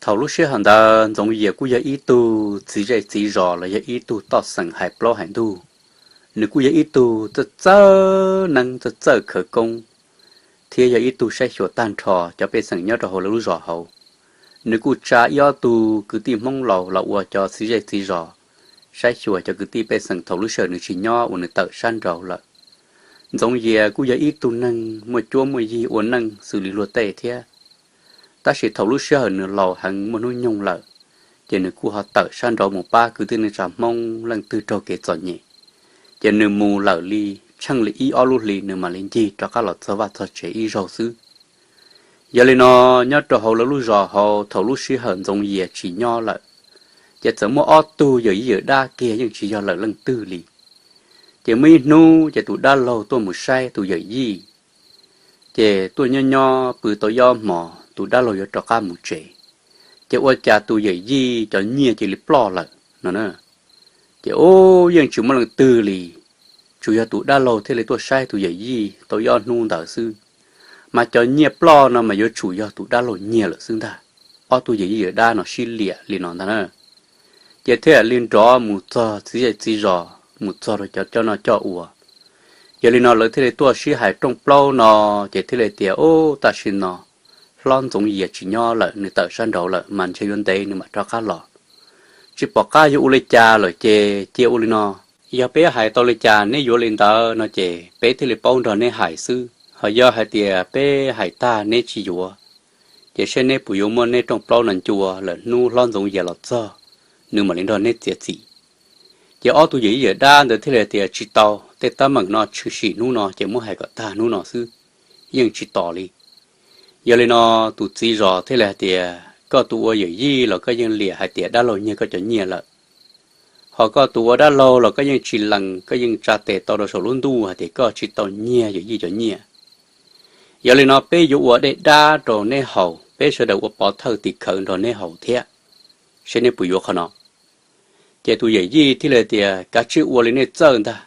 Thaum lub sij hawm ntawd Ntxoov Yias kuj yog ib tug txiv zej txiv zos los yog ib tug toj xeem hais plaub hais ntug. Nws kuj yog ib tug txawj txawj neeb txawj txawj khawv koob, thiab yog ib tug saib xyuas tag nrho cov pej xeem nyob rau hauv lawv lub zos hauv. Nws kuj tsa ib ob tug kwv tij Hmoob laus los ua cov txiv zej txiv zos, saib xyuas cov kwv tij pej xeem thaum lub sij hawm nws tsis nyob uas nws tawm sab nraud lawm. Ntxoov Yias kuj yog ib tug neeg muaj cuab muaj yig ua neej xws li luag tej thiab. Tab sis thaum lub sij hawm nws laus heev muaj hnub nyoog lawm, ces nws kuj ho tawm sab nraud mus pab kwv tij neej tsa Hmoob leej twg raug kev txom nyem. Ces nws mus lawm li tsheej li ib ob lub hlis nws mam li ncig rov qab los txog vaj txog tsev ib zaug xwb. Yog li no, nyob rau hauv lawv lub zos hauv thaum lub sij hawm Ntxoov Yias tsis nyob lawm, ces txawm muaj ob tug yawm yij yawm dab kiag yeej tsis yog lawm leej twg li. Ces muaj ib hnub ces tus dab laug tuaj mus saib tus yawm yij, ces tuaj nyob nyob pw tau ib ob hmos tus dab laug yuav rov qab mus tsev. Ces ua cas tus yawm yij cov nyiaj cia li ploj lawm no. Ces ub, yeej tsis muaj leej twg li, tsuas yog tus dab laug thiaj li tuaj saib tus yawm yij tau ib ob hnub ntawd xwb, mas cov nyiaj ploj no mas yuav tsum yog tus dab laug nyiag lawm xwb ntag. Ob tug yawm yij yawm dab no sib liam li no ntag na. Ces thiaj li nrov mus txog txiv zej txiv zos, mus txog rau cov coj noj coj ua. Yog li no lawv thiaj li tuaj sib hais rooj plaub no, ces thiaj li tias, Ub, tam sim no hlob Ntxoov Yias tsis nyob lawm, nws tawm sab nraud lawm, mas ntshe yuav ntev nws mam rov qab los. Tsis pom qab yuav ua li cas lawm ces cia ua li no. Yog peb hais tau li cas neb yuav li ntawd no ces peb thiaj li paub nrog neb hais xwb. Ho yog hais tias peb hais tag neb tsis yuav, ces seb neb puas yuav muab neb rooj plaub no ncua, lwm hnub hlob Ntxoov Yias los txog, nws mam li nrog neb txiav txim. Ces ob tug yawm yij yawm dab ntawd thiaj li hais tias, Tsis tau, tej teeb meem no tshwm sim hnub no ces muab hais kom tag hnub no xwb, yeej tsis tos li. Yog li no tus txiv zos thiaj li hais tias, Koj tus ua yawm yij los koj yeej liam hais tias dab laug nyiag koj cov nyiaj lawm. Ho koj tus ua dab laug los koj yeej tsis lees, koj yeej tsa tes tau rau saum lub ntuj hais tias koj tsis tau nyiag yawm yij cov nyiaj. Yog li no peb yuav ua dej dab rau neb haus, peb sawv daws ua pov thawj tim khawv nrog neb haus thiab, seb neb puas yuav qhov no. Ces tus yawm yij thiaj li tias, Kav tsij ua li nej txawj ntag.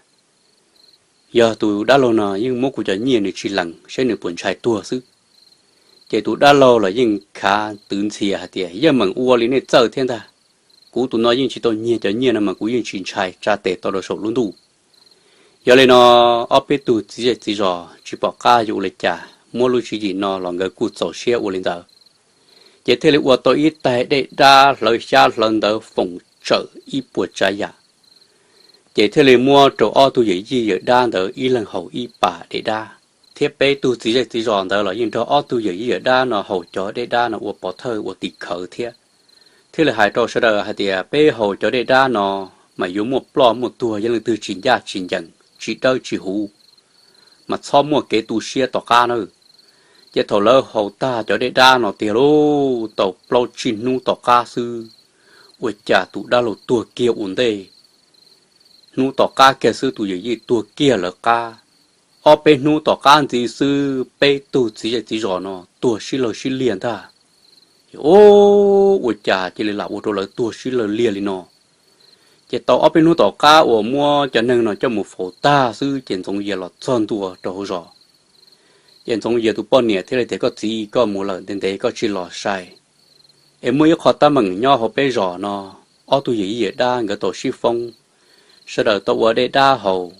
Yog tus dab laug no yeej muab kuv cov nyiaj nws tsis lees, seb nws puas ntshai tuag xwb. Ces tus dab laug los yeej khav twv ntxhias hais tias, Yeej meem ua li nej txawj thiab ntag. Kuv tus no yeej tsis tau nyiag cov nyiaj no mas kuv yeej tsis ntshai, tsa tes tau rau saum lub ntuj. Yog li no ob peb tug txiv zej txiv zos tsis pom qab yuav ua li cas, muab lub tswv yim no los nkawd kuj txaus siab ua li ntawd. Ces thiaj li ua tau ib taig dej dab hlawv xyab hlawv ntawv foom tsawm ib puas tsav yam. Ces thiaj li muab rau ob tug yawm yij yawm dab ntawd ib leeg haus ib pas dej dab, thiab peb tug txiv zej txiv zos ntawd los yeej nrog ob tug yawm yij yawm dab no haus cov dej dab no ua pov thawj ua tim khawv thiab. Thiaj li hais rau sawv daws hais tias, Peb haus cov dej dab no mas yuav muaj ploj muaj tuag, yog leej twg tsis ncaj tsis ncees, tsis dawb tsis huv, mas txhob muaj kev tu siab tom qab nawb. Ces thaum lawv haus tag cov dej dab no tiag lauj, tau plaub tsib hnub tom qab xwb, ua cas tus dab laug tuag kiag ua ntej. Hnub tom qab kiag xwb tus yawm yij tuag kiag lawv qab. Ob peb hnub tom qab ntxiv xwb peb tug txiv zej txiv zos no tuag sib law sib liag ntag. Ub, ua cas cia li lam ua rau lawv tuag sib law liag li no. Ces tau ob peb hnub tom qab uas muab cov neeg no coj mus faus tag xwb ces Ntxoov Yias los txog ntua rau hauv zos. Ces Ntxoov Yias tus poj niam thiaj li tias, Koj txiv, koj mus lawm ntev ntev koj tsis los sai, es muaj ib qho teeb meem nyob hauv peb zos no, ob tug yawm yij yawm dab nkawd tau sib foob, sawv daws tau ua dej dab haus,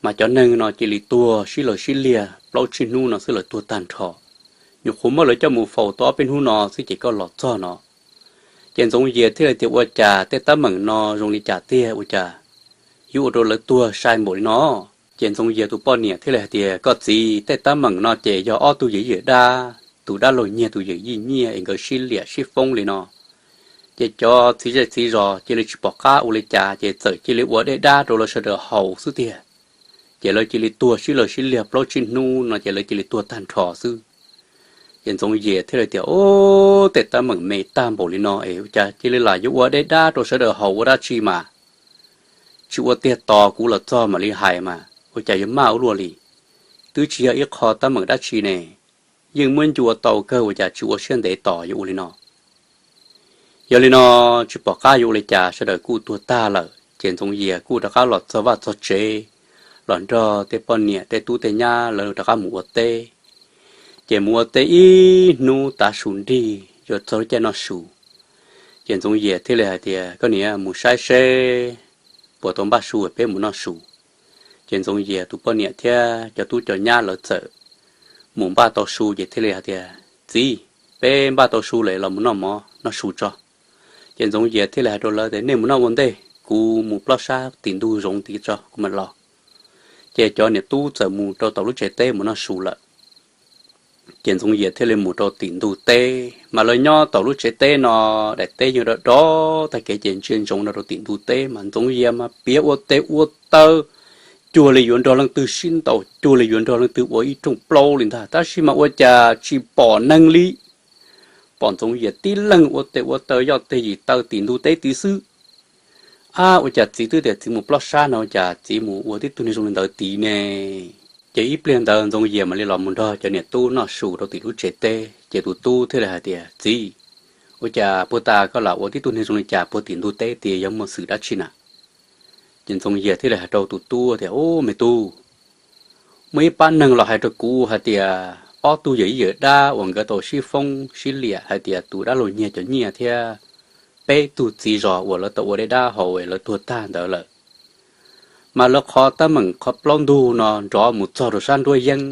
mas cov neeg no cia li tuag sib law sib liag, plaub tsib hnub no xwb lawv tuag tag nrho. Nyuam qhuav muab lawv coj mus faus tau ob peb hnub no xwb ces koj los txog no. Ces Ntxoov Yias thiaj li tias, Ua cas tej teeb meem no zoo li cas tiag, ua cas yuav ua rau lawv tuag sai npaum li no? Ces Ntxoov Yias tus poj niam thiaj li hais tias, Koj txiv, tej teeb meem no ces yog ob tug yawm yij yawm dab, tus dab laug nyiag tus yawm yij nyiaj es nkawd sib liam sib foob li no. Ces cov txiv zej txiv zos cia li tsis pom qab ua li cas ces txawm cia li ua dej dab rau lawv sawv daws haus xwb tiag. Ces lawv cia li tuag sib law sib liag plaub tsib hnub no ces lawv cia li tuag tag nrho xwb. Ces Ntxoov Yias thiaj li tias, Ub, tej teeb meem me tag npaum li no es ua cas cia li lam yuav ua dej dab rau sawv daws haus ua dab tsi mas? Tsis ua tiag tos kuv los txog mam li hais mas ua cas yuav maj ua luaj li. Twb tsis yog ib qho teeb meem dab tsi ne, yeej muab ncua tau kawg ua cas tsis ua siab ntev tos yuav ua li no. Yog li no tsis pom qab yuav ua li cas sawv daws kuj tuag tag lawm ces Ntxoov Yias kuj rov qab los txog vaj txog tsev, los nrog tej poj niam tej tub tej nyab lawv rov qab mus ua teb. Ces mus ua teb ib hnub tav su nrig yuav txog lub caij noj su, Ces Ntxoov Yias thiaj li hais tias, Koj niam, mus saib seb puas tau npaj su peb mus noj su. Ces Ntxoov Yias tus poj niam thiab cov tub cov nyab lawv txawm mus npaj tau su ces thiaj li hais tias, Txiv, peb npaj tau su lawm, los mus noj mov noj su tso. Ces Ntxoov Yias thiaj li hais rau lawv tias, Nej mus noj ua ntej, kuv mus plob sab tim ntug zoov tid tso kuv mam los. Ces cov niam tub txawm mus rau tom lub tsev teb mus noj su lawm. Ces Ntxoov Yias thiaj li mus rau tim ntug teb, mas lawv nyob tom lub tsev teb no, daim teb yeej dov dov tag kev ces ntsia ntsoov no rau tim ntug teb mas Ntxoov Yias mas piav ua tes ua taw, cuag li yuav nrog leej twg sib ntaus, cuag li yuav nrog leej twg ua ib rooj plaub li ntag, tab sis mas ua cas tsis pom neeg li. Pom Ntxoov Yias tib leeg ua tes ua taw yoj teg yim taw tim ntug teb tid xwb. Ab, ua cas txiv twb tias txiv mus plob sab no, ua cas txiv mus ua tib tug neeg zoo li ntawd tid ne? Ces ib pliag ntawd Ntxoov Yias mam li los mus nrog cov niam tub noj su rau tim lub tsev teb, ces tus tub thiaj li hais tias, Txiv, ua cas puag ta koj lam ua tib tug neeg zoo li cas puag tim ntug teb tias yog muaj xwm dab tsi na? Ces Ntxoov Yias thiaj li hais rau tus tub tias, Ub, me tub, muaj ib pab neeg los hais rau kuv hais tias ob tug yawm yij yawm dab uas nkawd tau sib foob sib liam hais tias tus dab laug Nyiag cov nyiaj thiab peb tug txiv zos uas lawv tau ua dej dab haus es lawv tuag tag ntawd lawm, mas lawv qhov teeb meem qhov plaub ntug no nrov mus txog rau sab nruab yeeb,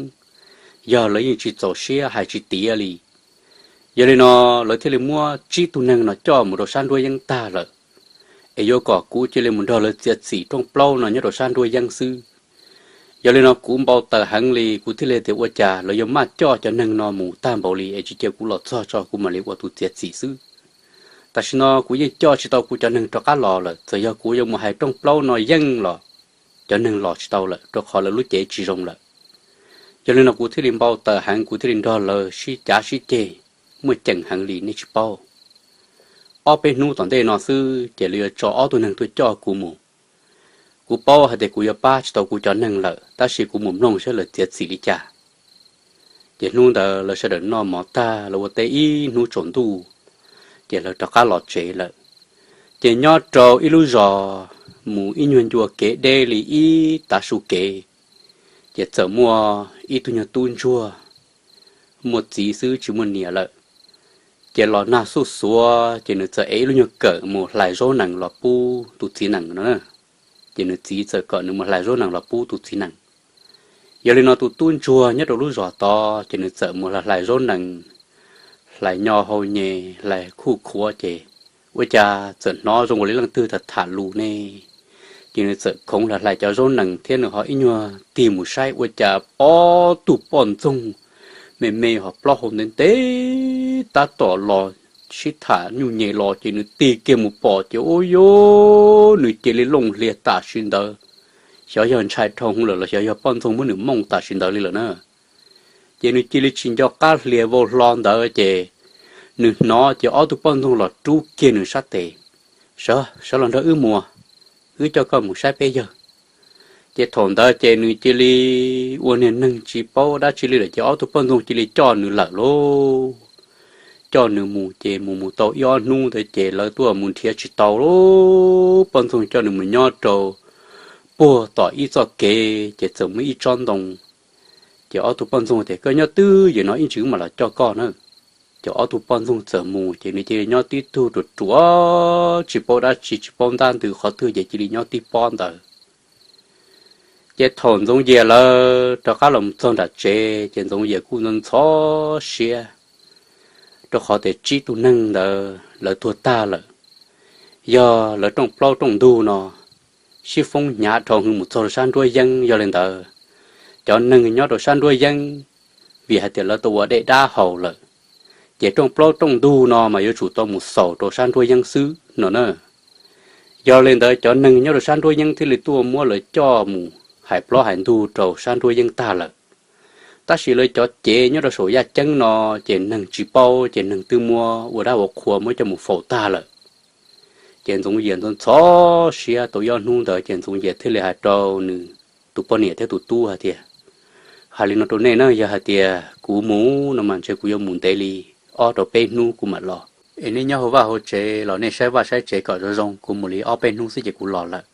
yog lawv yeej tsis txaus siab hais tsis tiav li. Yog li no lawv thiaj li muab tsib tug neeg no coj mus rau sab nruab yeeb tag lawm, es yuav kom kuv cia li mus nrog lawv txiav txim rooj plaub no nyob rau sab nruab yeeb xwb. Yog li no kuv npau taws heev li, kuv thiaj li tias ua cas lawv yuav maj coj cov neeg no mus tag npaum li es tsis cia kuv los txog tso kuv mam li ua tus txiav txim xwb. Tam sim no kuv yeej coj tsis tau kuv cov neeg rov qab los lawm, txawm yog kuv yuav mus hais rooj plaub no yeej los cov neeg los tsis tau lawm rau qhov lawv lub cev tsis zoo lawm. Yog li no kuv thiaj li npau taws heev, kuv thiaj li nrog lawv sib cav sib ceg, muaj ceem heev li nej tsis paub. Ob peb hnub tom ntej no xwb ces lawv yuav tso ob tug neeg tuaj coj kuv mus. Kuv paub hais tias kuv yuav pab tsis tau kuv cov neeg lawm, tab sis kuv mus mloog saib lawv txiav txim li cas. Ces hnub ntawd lawv sawv daws noj mov tag, lawv ua teb ib hnub tsaus ntuj, ces lawv rov qab los tsev lawm. Ces nyob rau ib lub zos mus ib nyuag ncua kev deb li ib tav su kev, ces txawm muaj ib tug nyuag tub ntsuag, muaj txiv xwb tsis muaj niam lawm. Ces los nag xuj xuav ces nws txawm ev ib lub nyuag kawm mus hlais zaub nees los pub tus txiv nees no. Ces nws txiv txawm kom nws mus hlais zaub nees los pub tus txiv nees. Yog li no tus tub ntsuag nyob rau lub zos tod ces nws txawm mus hlais zaub nees, hlais nyo hau nyem, hlais khuj khuav ces ua cas txawm hnov zoo ua li leej twg tham tham lus ne. Ces nws txawm khoov hlais hlais cov zaub nees thiab nws ho ib nyuag tig mus saib ua cas ob tug poj ntxoog me me ho plaub hau ntev ntev tab tom los sib tham nyuj nyem los ces nws tig kiag mus pom ces ua cas nws cia li looj hlias tam sim ntawd, xyov yog ntshai dhau hwv lawm los xyov yog poj ntxoog muab nws mooj tam sim ntawd li lawm na. Ces nws cia li tsis nco qab hlias vau hlo ntawd ces nws hnov ces ob tug poj ntxoog los rub kiag nws sab tes, Sawv, sawv los nrog wb mus, wb coj koj mus saib peb yawg. Ces thaum ntawd ces nws cia li ua niag neeg tsis paub dab tsi li lawm ces ob tug poj ntxoog cia li coj nws lawm lauj. Coj nws mus ces mus mus tau ib ob hnub ntawd ces lawv tuaj mus nrhiav tsis tau lauj, poj ntxoog coj nws mus nyob rau puag tom ib txoj kev ces txawm muaj ib tsob ntoo. Ces ob tug poj ntxoog tias, Koj nyob twj ywm no ib ntsis wb mam los coj koj na. Ces ob tug poj ntxoog txawm mus ces nws cia li nyob tib tug ruam ruam tsis paub dab tsi tsis paub ntab ntws qhov twg ces cia li nyob tib pob ntawd. Ces thaum Ntxoov Yias lawv rov qab los txog nram tsev ces Ntxoov Yias kuj ntxhov ntxhov siab, rau qhov tias tsib tug neeg ntawd lawv tuag tag lawm. Yog lawv rooj plaub rooj ntug no sib foob hnyav dhau hwv mus txog rau sab nruab yeeb, yog li ntawd cov neeg nyob rau sab nruab yeeb, vim hais tias lawv tau ua dej dab haus lawm, ces rooj plaub rooj ntug no mas yuav tsum tau mus xaus rau sab nruab yeeb xwb no na. Yog li ntawd cov neeg nyob rau sab nruab yeeb thiaj li tuaj muab lawv coj mus hais plaub hais ntug rau sab nruab yeeb tag lawm. Tab sis lawv cov cev nyob rau saum yaj ceeb no ces neeg tsis paub ces neeg twb muab ua dab ua qhua muab coj mus faus tag lawm. Ces Ntxoov Yias ntxhov ntxhov siab tau ib ob hnub ntawd ces Ntxoov Yias thiaj li hais rau nws tus poj niam thiab tus tub hais tias, Hais li no rau nej na, yog hais tias kuv mus no mas ntshe kuv yuav mus ntev li ob rau peb hnub kuv mam los. Es nej nyob hauv vaj hauv tsev los nej saib vaj saib tsev kom zoo zoo, kuv mus li ob peb hnub xwb ces kuv los lawm.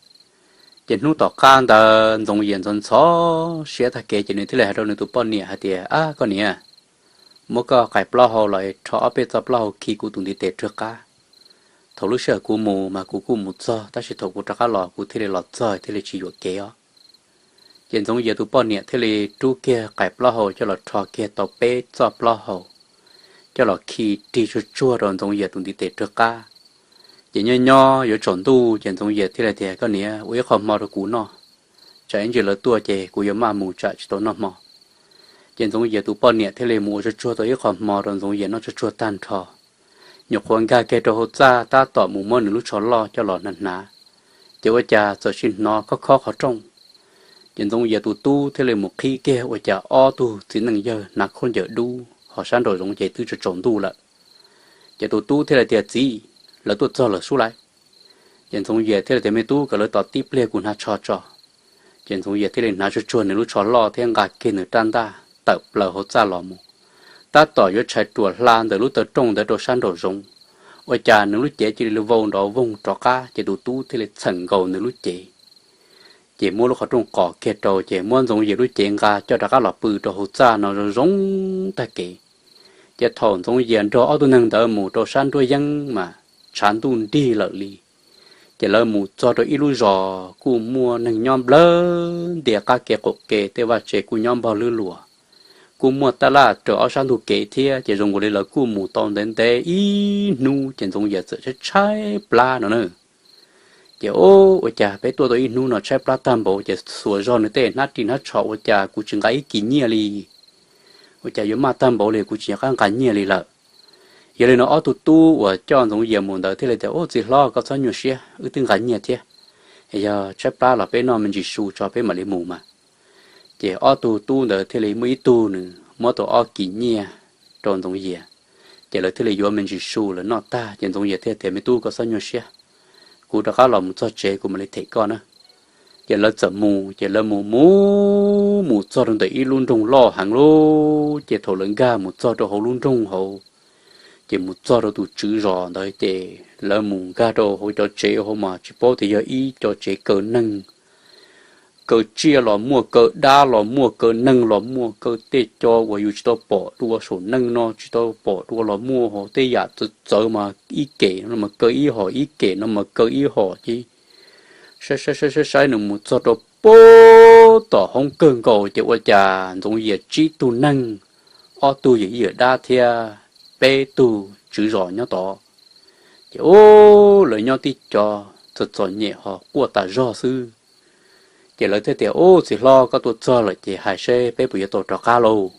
Ces hnub tom qab ntawd Ntxoov Yias ntxhov ntxhov siab tag kev ces nws thiaj li hais rau nws tus poj niam hais tias, Ab koj niam, muab koj qais plaub hau los rho ob peb txoj plaub hau khi kuv tus ntiv tes rhawv qab, Thaum lub sij hawm kuv mus mas kuv kuj mus txog, tab sis thaum kuv rov qab los kuv thiaj li los txog thiaj li tsis yuam kev os. Ces Ntxoov Yias tus poj niam thiaj li rub kiag qais plaub hau coj los rho kiag tau peb txoj plaub hau, coj los khi rig tsuag tsuag rau Ntxoov Yias tus ntiv tes rwg qab. Ces nyob nyob yuav tsaus ntuj ces Ntxoov Yias thiaj li tias, Koj niam, ua ib qho hmo rau kuv noj, tsam ib ntsis lawv tuaj ces kuv yuav maj mus tsam tsis tau noj hmo. Ces Ntxoov Yias tus poj niam thiaj li mus ua tsuag tsuag tau ib qho hmo rau Ntxoov Yias noj tsuag tsuag tag nrho. Nyuam qhuav nkag kiag rau hauv txaj tab tom mus muab nws lub tsho loj coj los hnav hnav, ces ua cas txawm sis hnov khob khob qhov rooj. Ces Ntxoov Yias tus tub thiaj li mus qhib kiag ua cas ob tug txiv neej yawg hnav khaub ncaws dub ho sab nraum zoov ces twb tsaus tsaus ntuj lawm. Ces tus tub thiaj li tias, Txiv, lawv tuaj txog lawm sub laiv. Ces Ntxoov Yias thiaj li tias, Me tub, kom lawv tos tib pliag kuv hnav tsho tso. Ces Ntxoov Yias thiaj li hnav tsuag tsuag nws lub tsho loj thiab nqa kiag nws rab ntaj tawm plaws hauv txaj los mus. Tab tom yuav tshais ruam hla ntawm lub taw rooj ntawd rau sab nraum zoov, ua cas nws lub cev cia li vau nrov voog rov qab ces tus tub thiaj li txheem nkaus nws lub cev. Ces muab lub qhov rooj qos kiag rau ces muab Ntxoov Yias lub cev nqa coj rov qab los pw rau hauv txaj no zoo zoo tag kev. Ces thaum Ntxoov Yias nrog ob tug neeg ntawd mus rau sab nruab yeeb mas tshav ntuj nrig lawm li. Ces lawv mus txog rau ib lub zos kuj muaj neeg nyob nplawg ntia qab kev qaum ke, tej vaj tsev kuj nyob npog lwb luas, kuj muaj taj laj raws ob sab ntug kev thiab. Ces zoo nkaus li lawv kuj mus tau ntev ntev ib hnub ces Ntxoov Yias txawm tshaib tshaib plab no na. Ces, Ua cas peb tuaj tau ib hnub no tshaib plab tag npaum, ces xuas zog nws tej hnab ris hnab tsho ua cas kuv tsis nqa ib kis nyiaj li. Ua cas yuav maj tag npaum li kuv tsis nco qab nqa nyiaj li lawm. Yog li no ob tug tub uas coj Ntxoov Yias mus ntawd thiaj li tias, Ub, txiv hlob, koj txhob nyuaj siab, wb twb nqa nyiaj thiab. Yog tshaib plab los peb noj me ntsis su tso peb mam li mus mas. Ces ob tug tub ntawd thiaj li muaj ib tug nws muab tau ob kis nyiaj rau Ntxoov Yias. Ces lawv thiaj li yuav me ntsis su lawv noj tag ces Ntxoov Yias thiaj tias, Me tub, koj txhob nyuaj siab, kuv rov qab los mus txog tsev kuv mam li them koj na. Ces lawv txawm mus, ces lawv mus mus mus txog rau ntawm ib lub nroog loj heev lub, ces thaum lawv nkag mus txog rau hauv lub nroog hauv, ces mus txog rau tus tswv zos ntawd ces lawv mus nkag rau hauv cov tsev hauv mas tsis paub tias yog ib cov tsev kaw neeg, kaw tsiaj los muaj, kaw dab los muaj, kaw neeg los muaj, kaw tej co uas yus tsis tau pom dua saum neej no tsis tau pom dua los muaj, hos tej yam txawv txawv mas ib kem no mas kaw ib hom, ib kem no mas kaw ib hom ces saib saib saib saib nws mus txog rau pem tom hoob kawg nkaus ces ua cas Ntxoov Yias tsib tug neeg, ob tug yawm yij yawm dab thiab peb tug tswv zos nyob tod. Ces ub, lawv nyob tib co txom txom nyem ho quaj tas zog xwb. Ces lawv thiaj tias, Ub, txiv hlob, koj tuaj txog lawm ces hais seb peb puas yuav tau rov qab lauj?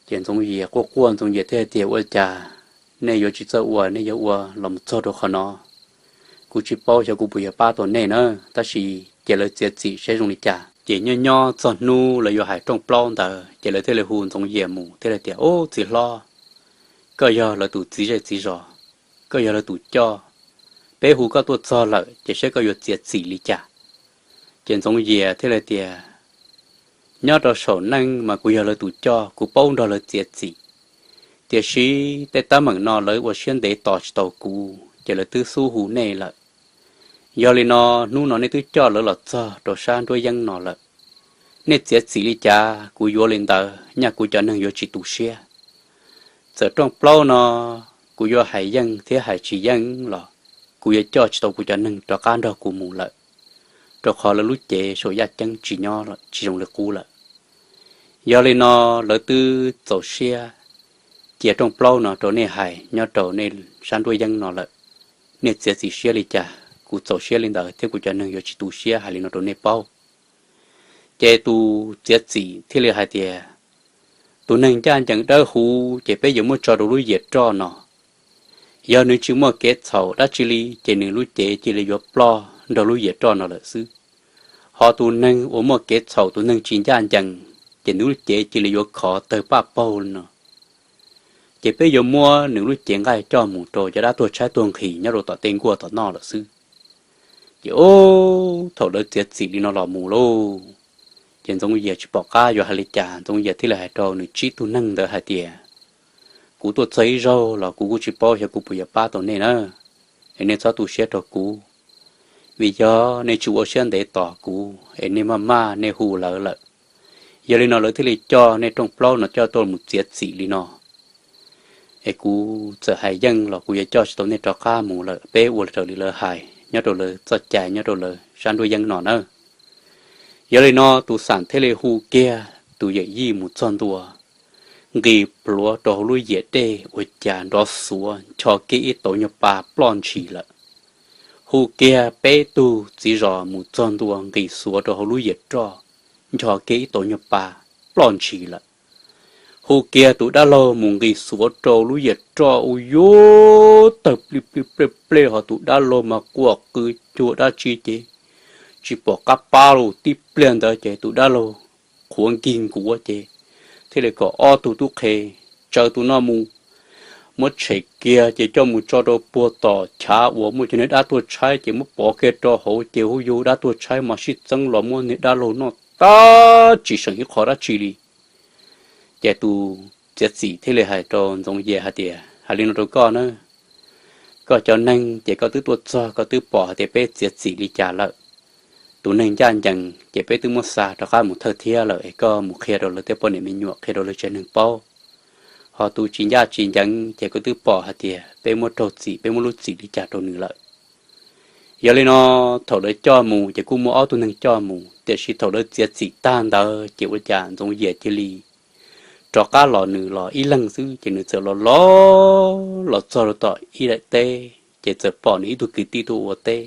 Ces Ntxoov Yias quaj quaj, Ntxoov Yias thiaj tias, Ua cas nej yuav tsis txawj ua, nej yuav ua los mus txog rau qhov no. Kuv tsis paub xyov kuv puas yuav pab tau nej na, tab sis cia lawv txiav txim seb zoo li cas. Ces nyob nyob txog hnub lawv yuav hais rooj plaub ntawd ces lawv thiaj li hu Ntxoov Yias mus thiaj li tias, Ub, txiv hlob, koj yog lawv tus txiv zej txiv zos, koj yog lawv tus coj, peb hu koj tuaj txog lawm ces seb koj yuav txiav txim li cas. Ces Ntxoov Yias thiaj li tias, Nyob rau saum neej mas kuv yog lawv tus coj, kuv paub nrog lawv txiav txim, tiam sis tej teeb meem no lawv ua siab ntev tos tsis tau kuv ces lawv twb xub hu nej lawm. Yog li no, hnub no nej twb coj lawv los txog rau sab nruab yeeb no lawm, nej txiav txim li cas kuv yuav li ntawd, nyaj kuv cov neeg yuav tsis tu siab. Txawm rooj plaub no kuv yuav hais yeej thiab hais tsis yeej los kuv yuav coj tsis tau kuv cov neeg rov qab nrog kuv mus lawm, rau qhov lawv lub cev saum yaj ceeb tsis nyob, tsis zoo li qub lawm. Yog li no, lawv twb txaus siab cia rooj plaub no rau nej hais nyob rau nej sab nruab yeeb no lawm. Nej txiav txim siab li cas, kuv txaus siab li ntawd thiab kuv cov neeg yuav tsis tu siab, hais li no rau nej paub. Ces tus txiav txim thiaj li hais tias, Tus neeg ncaj ncees dawb huv ces peb yuav muab tso rau lub yias roj no. Yog nws tsis muaj kev txhaum dab tsi li ces nws lub cev cia li yuav ploj nrog lub yias roj no lawm xwb. Ho tus neeg uas muaj kev txhaum, tus neeg tsis ncaj ncees, ces nws lub cev cia li yuav khov tawg paj paug li no. Ces peb yuav muab nws lub cev nqaij coj mus rau cov dab tuag tshaib tuag nqhis nyob rau tom tej nkuaj tom noj lawm xwb. Ces ub, thaum lawv txiav txim li no los mus lauj, ces Ntxoov Yias tsis pom qab yuav hais li cas, Ntxoov Yias thiaj li hais rau nws tsib tug neeg ntawd hais tias, Kuv tuaj txog ib zaug los kuv kuj tsis paub xyov kuv puas yuav pab tau nej na, es nej txhob tu siab rau kuv, vim yog nej tsis ua siab ntev tos kuv es nej maj maj nej hu lawv lawm. Yog li no lawv thiaj li coj nej rooj plaub no coj tuaj mus txiav txim li no. es kuv txawm hais yeej los kuv yuav coj tsis tau nej rov qab mus lawm, peb ua raws li lawv hais nyob rau lawv txoj cai nyob rau lawv sab nruab yeeb no nawb. Yog li no tus xam thiaj li hu kiag tus yawm yij mus txog ntua, nqis plhuav rau hauv lub yias dej ua cas nrov xuav ncho kiag ib tauv nyuag pa ploj ntshis lawm. Hu kiag peb tug txiv zos mus txog ntua nqis xuav rau hauv lub yias roj, ncho kiag ib tauv nyuag pa ploj ntshis lawm. Hu kiag tus dab laug mus nqis xuav rau lub yias roj ua yuav tawg plig plig plej plej, ho tus dab laug mas quaj qw cuag dab tsi ces tsis pom qab pab li. Tib pliag ntawd ces tus dab laug qhuav nkig nkuav ces thiaj li kom ob tug tub qhe tsaws tus no mus, muab tshem kiag ces coj mus tso rau puag tom chav uas muaj cov niag dab tuag tshaib ces muab pov kiag rau hauv ces hu yug dab tuag tshaib mas sib txeeb los muab niag dab laug noj tag tsis seem ib qho dab tsi li. Ces tus txiav txim thiaj li hais rau Ntxoov Yias hais tias, hais li no rau koj na, koj cov neeg ces koj twb tuaj txog koj twb pom hais tias peb txiav txim li cas lawm. Tus neeg ncaj ncees ces peb twb muab xa rov qab mus thawj thiab lawm es koj mus qhia rau lawv tej poj niam me nyuam, qhia rau lawv tsev neeg paub. Ho tus tsis ncaj tsis ncees ces koj twb pom hais tias peb muab raug txim, peb muab lub txim li cas rau nws lawm. Yog li no thaum lawv coj mus ces kuj muaj ob tug neeg coj mus, tiam sis thaum lawv txiav txim tag ntawd ces ua cas Ntxoov Yias cia li rov qab los nws los ib leeg xwb ces nws txawm los los los txog rau tom ib daim teb ces txawm pom nws ib tug kwv tij tuaj ua teb.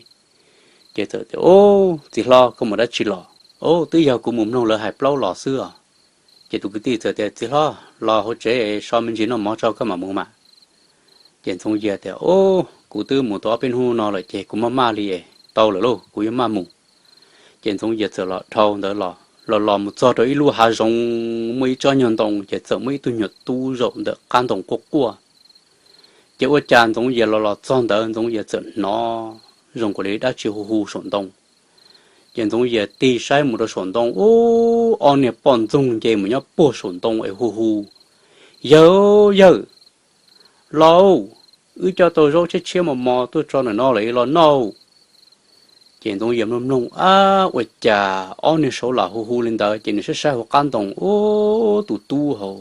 Ces txawm tias, Ub, txiv hlob, koj mus dab tsi los? Ub, twb yog kuv mus mloog lawv hais plaub los xwb os. Ces tus kwv tij txawm tias, Txiv hlob, los hauv tsev so me ntsis noj mov tso koj mam mus mas. Ces Ntxoov Yias tias, Ub, kuv twb mus tau ob peb hnub no lawm ces kuv maj maj li es tau lawm lauj, kuv yuav maj mus. Ces Ntxoov Yias txawm los dhau ntawd los los los mus txog rau ib lub hav zoov muaj ib tsob nyuag ntoo ces txawm muaj ib tug nyuam tub zaum ntawm qab ntoo quaj quaj. Ces ua cas Ntxoov Yias los los txog ntawd Ntxoov Yias txawm hnov zoo nkaus li dab tsi hu hu saum ntoo. Ces Ntxoov Yias tig saib mus rau saum ntoo, ub, ob niag poj ntxoog nce mus nyob puag saum ntoo es hu hu, Yawg, yawg, los, wb coj tau zaub tshiab tshiab mos mos tuaj tso ntawm no lawm, los noj. Ces Ntxoov Yias mloog mloog, ab, ua cas ob niag saud lam hu hu li ntawd, ces nws saib saib hauv qab ntoo, ub, tus tub hauv,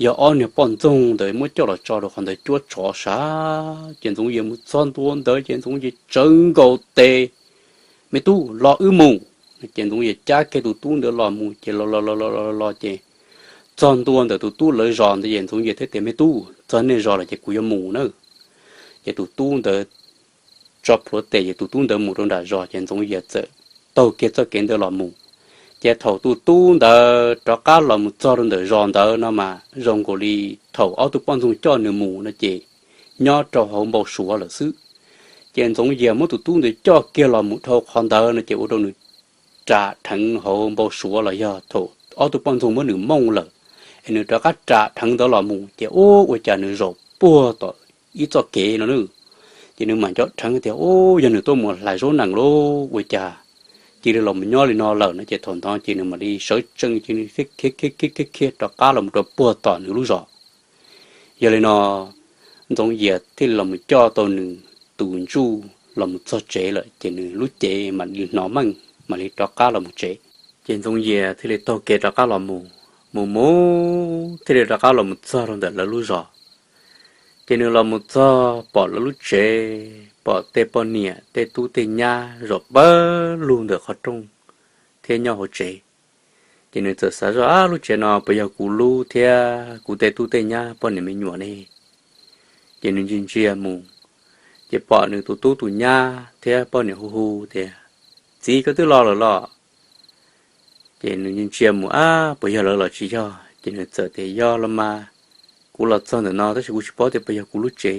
yog ob niag poj ntxoog ntawd muab coj los tso rau qhov ntawd cuab tsov sav. Ces Ntxoov Yias mus txog ntua ntawd ces Ntxoov Yias tsawv nkaus tes, Me tub, los wb mus. Ces Ntxoov Yias cab kiag tus tub ntawd los mus ces los los los los los ces txog ntua ntawm tus tub lawv zos ntawd ces Ntxoov Yias thiaj tias, Me tub, txog nej zos lawm ces kuv yuav mus na. Ces tus tub ntawd tso plhuav tes ces tus tub ntawd mus rau nram zos ces Ntxoov Yias txawm taug kiag txoj kev ntawd los mus. Ces thaum tus tub ntawd rov qab los mus txog rau ntawm zos ntawd no mas zoo nkaus li thaum ob tug poj ntxoog coj nws mus no ces nyob rau hauv npau suav lawm xwb. Ces Ntxoov Yias muab tus tub ntawd coj kiag los mus dhau qhov ntawd no ces ua rau nws ras dheev hauv npau suav los yog thaum ob tug poj ntxoog muab nws mooj lawm, es nws rov qab ras dheev ntawd los mus ces ub, ua cas nws zaum puag tom ib txoj kev no na. Ces nws mam nco dheev tias ub, yog nws tuaj mus hlais zaub nees lauj, ua cas cia li los mus nyob li no lawm no. Ces thaum ntawd ces nws mam li sawv tsees ces nws khiav khiav khiav khiav rov qab los mus rau puag tom nws lub zos. Yog li no Ntxoov Yias thiaj li los mus coj tau nws tus ntsuj los mus txog tsev lawm ces nws lub cev mam li hnov meej mam li rov qab los mus tsev. Ces Ntxoov Yias thiaj li taug kev rov qab los mus, mus mus thiaj li rov qab los mus txog rau ntawm lawv lub zos. Ces nws los mus txog pom lawv lub tsev, pom tej poj niam tej tub tej nyab zaum pawg lug ntawm qhov rooj thiab nyob hauv tsev. Ces nws txawm xav zoj, Ab, lub tsev no puas yog kuv lub thiab kuv tej tub tej nyab poj niam me nyuam ne? Ces nws ntsia ntsia mus, ces pom nws tus tub tus nyab thiab poj niam hu hu tias, Txiv, koj twb los lawm los? Ces nws ntsia ntsia mus, Ab, puas yog lawv los tsis yog? Ces nws txawm tias, Yog los mas, kuv los txog ntawm no tab sis kuv tsis paub tias puas yog kuv lub tsev.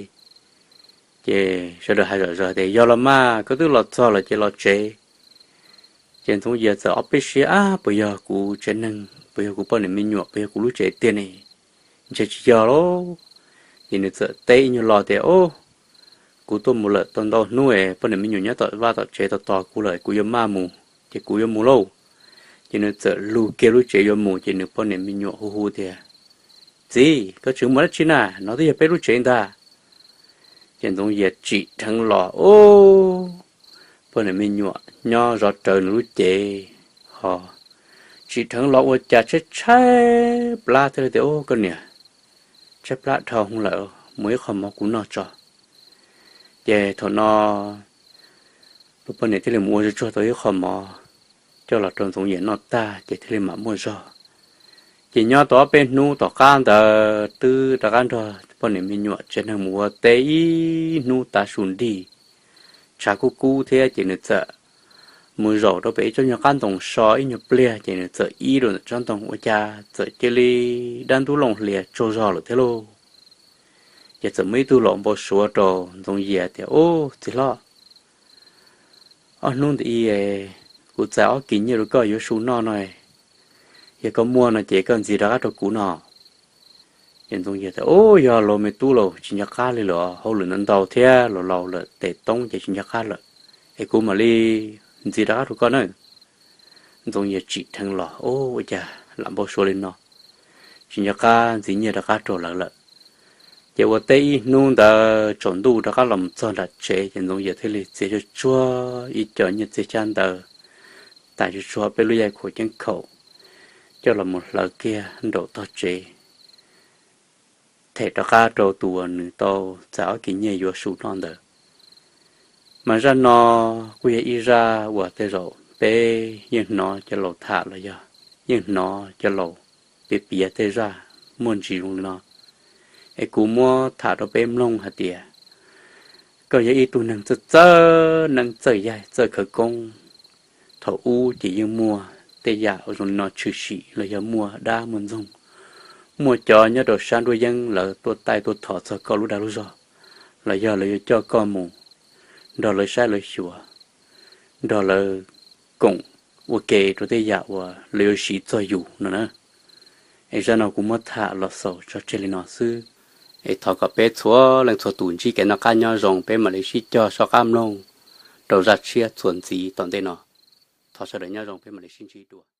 Ces sawv daws hais zom zaws tias, Yog los mas, koj twb los txog lawm ces los tsev. Ces Ntxoov Yias txawm ob peb siab, Ab, puas yog kuv tsev neeg, puas yog kuv poj niam me nyuam, puas yog kuv lub tsev tiag ne? Ntshe tsis yog lauj. Ces nws txawm teb ib nyuag lo tias, Ub, kuv tuaj mus lawm tau ntau hnub es poj niam me nyuam nyob tom vaj tom tsev tos tos kuv lawm, kuv yuav maj mus, ces kuv yuav mus lauj. Ces nws txawm lug kiag lub tsev yuav mus ces nws poj niam me nyuam hu hu tias, Txiv, koj tseem mus dab tsi na? No twb yog peb lub tsev ntag. Ces Ntxoov Yias tsim dheev los, ub, poj niam me nyuam nyob zov rawv nws lub cev, ho tsim dheev los ua cas tshaib tshaib plab thiab li tias, Ub, koj niam, tshaib plab dhau hwv lawm, muab ib qho mov kuv noj tso. Ces thaum no tus poj niam thiaj li mus ua tsuag tsuag tau ib qho mov coj los rau Ntxoov Yias noj tag ces thiaj li mam muaj zog. Ces nyob tau ob peb hnub tom qab ntawd twb rov qab nrog poj niam me nyuam tsev neeg mus ua teb ib hnub tav su nti, tshav kub kub thiab ces nws txawm mus zaum rau pem ib tsob nyuag qab ntoo so ib nyuag pliag ces nws txawm ib rau ntawm tsob ntoo ua cas txawm cia li dab ntub looj hlias tsaug zog lawm thiab lauj. Ces txawm muaj ib tug laus npau suav rau Ntxoov Yias tias, Ub, txiv hlob, ob hnub ntawd kuv txais ob kis nyiaj rau koj yuav su noj no, yog koj muaj no ces koj ntxiv rov qab rau kuv no. Ces Ntxoov Yias tias, Ub, yog los me tub, los tsis nco qab li lawm, hauj lwm ntau ntau thiab los laus lawm, tes toob ces tsis nco qab lawm, es kuv mam li ntxiv rov qab rau koj na. Ntxoov Yias tsim dheev los, Ub, ua cas lam npau suav li no, tsis nco qab ntxiv nyiaj rov qab rau lawv lawm. Ces ua teb ib hnub ntawd tsaus ntuj rov qab los mus txog nram tsev ces Ntxoov Yias thiaj li txiav tsuag tsuag ib co nyiaj txiag xyab ntawv, tas tsuag tsuag peb lub yaig khuam ceeb khaum, coj los mus hlawv kiag nraum tog tsev, them rov qab rau tus uas nws tau txais ob kis nyiaj yuav su noj ntawd. Mas zaj no kuj yog ib zaj uas tej zaum peb yeej hnov cov laus tham los yog yeej hnov cov laus piav piav tej zaj muaj ntsis zoo li no. Es kuv muab tham rau peb mloog hais tias koj yog ib tug neeg txawj txawj neeb txawj yaig txawj khawv koob. Thaum ub ces yeej muaj tej yam ua zoo li no tshwm sim los yog muaj dab muaj ntxoog, muaj cov nyob rau sab nruab yeeb lawv tuaj taij tuaj thov txog koj lub dag lub zog, los yog lawv yuav coj koj mus nrog lawv saib lawv xyuas, nrog lawv koom ua ke rau tej yam uas lawv yuav siv txog yus no na. Es zaj no kuv muab tham los xaus tso tseg li no xwb. Es thov kom peb txhua leej txhua tus ntsib kev noj qab nyob zoo, peb mam li sib cog soj qab mloog rau zaj tshiab txuas ntxiv tom ntej no. Thov sawv daws nyob zoo, peb mam li sib ntsib dua.